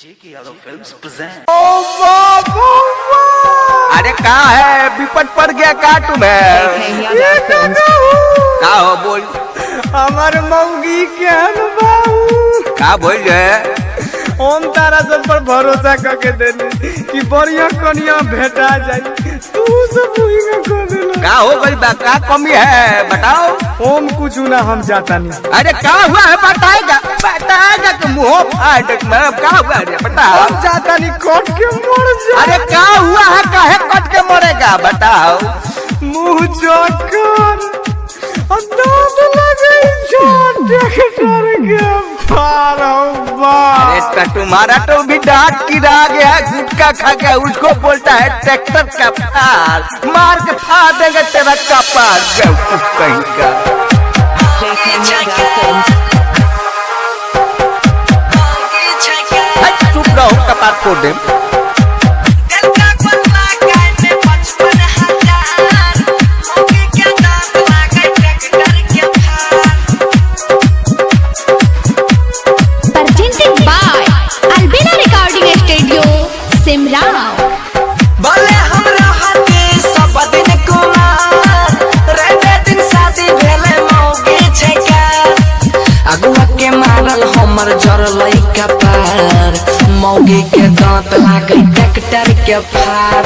J.K. Yadav Films present. अरे का है, विपद पड़ गया का तुम्हें? का हो बोल। हमार मौगी के बाबू का बोल रहे? हम तारा सब पर भरोसा करके देने कि बढ़िया कनिया भेटा जाए, तू सब वही में कर देला। का हो गई बा, का कमी है बताओ? हम कुछ ना, हम जाता नहीं। अरे का हुआ है बताएगा, बताएगा कि मुँह फाट में का हुआ है बताओ। हम जाता नहीं, कट के मर जा। अरे का हुआ है, काहे कट के मरेगा बताओ? मुँह चक्कर दांत लगे ट्रैक्टर के फाड़। अरे तुम्हारा तो भी दांत गिरा गया, गुटखा खा गया, उसको बोलता है ट्रैक्टर का फाड़। मार के फाड़ देंगे तेरा कपार कहीं का। चुप रहो, कपार फोड़ दे। भले हम रहते सब दिन कुमार, रहे दिन शादी भेले मौगी छेका। अगुआ के मारल हमर जरलै कपार, मौगी के दांत लागे ट्रैक्टर के फार।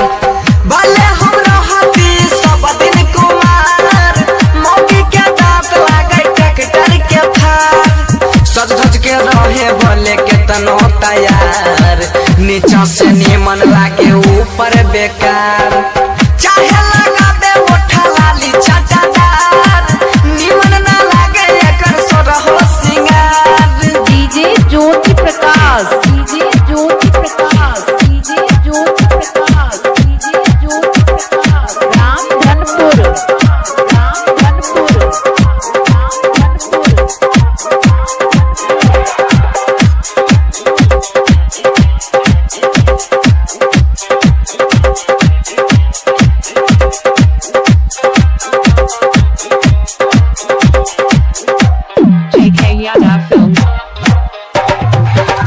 भले हम रहते सब दिन कुमार, मौगी के दांत लागे ट्रैक्टर के फार। सज धज के रहे भले के तनो तैयार, नीचा से नीमन लागे ऊपर बेकार। चाहे लगा दे ओठा लाली चटादार, नीमन ना लागे एकर सोरहो सिंगार। DJ Jyoti Prakash, DJ Jyoti Prakash, DJ Jyoti Prakash, DJ Jyoti Prakash, Ramdhanpur, Ramdhanpur, Ramdhanpur.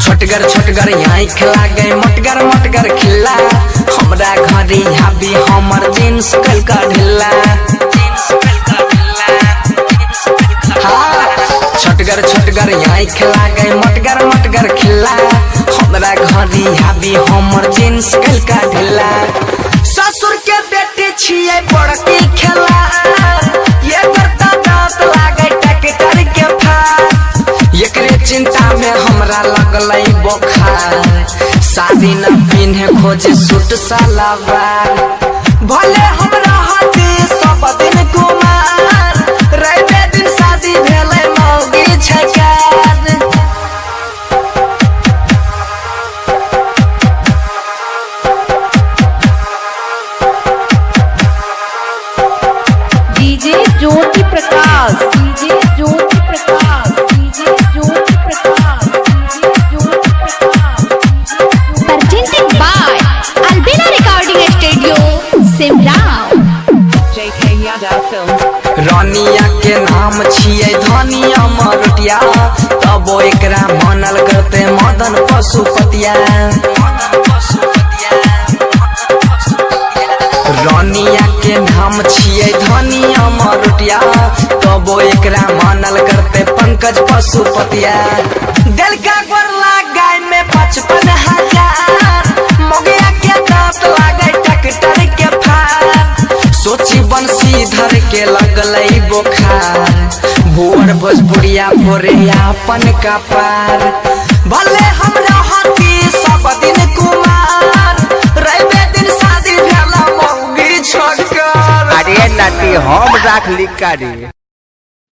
छोटगर छोटगर आँख लागे मोटगर मोटगर खिल्ला, हमरा घरे हाबी हमर जींस कल का ढिल्ला। छोटगर छोटगर आँख लागे मोटगर मोटगर खिल्ला, हमरा घरे हाबी हमर जींस कल का ढिल्ला। ससुर के बेटी छियै बड़की खेला, ये करता दांत लागे ट्रैक्टर के फार। एकरे चिंता में हमरा लगलै बोखार, शादी न पिन्हे खोजे सूट सलवार। भले हम रहते सब दिन कुमार, रहे दिन शादी भेलै मौगी छकार। DJ Jyoti Prakash, DJ Jyoti Prakash, DJ Jyoti Prakash, DJ Jyoti Prakash. Presented by Albina Recording Studio, Simrao. JK Yadav Films. रानिया के नाम छियै धनिया मरोटिया, तब एकरा मनल करते मदन पशुपतिया। रानिया के नाम छियै धनिया मरोटिया, तब एकरा मनल करते पंकज पशुपतिया। दिल का गोरला गाय में 55,000, मोगिया के दांत लागे ट्रैक्टर के फार। सोची बंसी धर के लगलै बोखार, भोर भोजपुरिया भोरे अपन कपार। भले हम रहती सब दिन कुमार, रहे दिन शादी भेला मौगी छकर। अरे नाती हम राख ली कारी।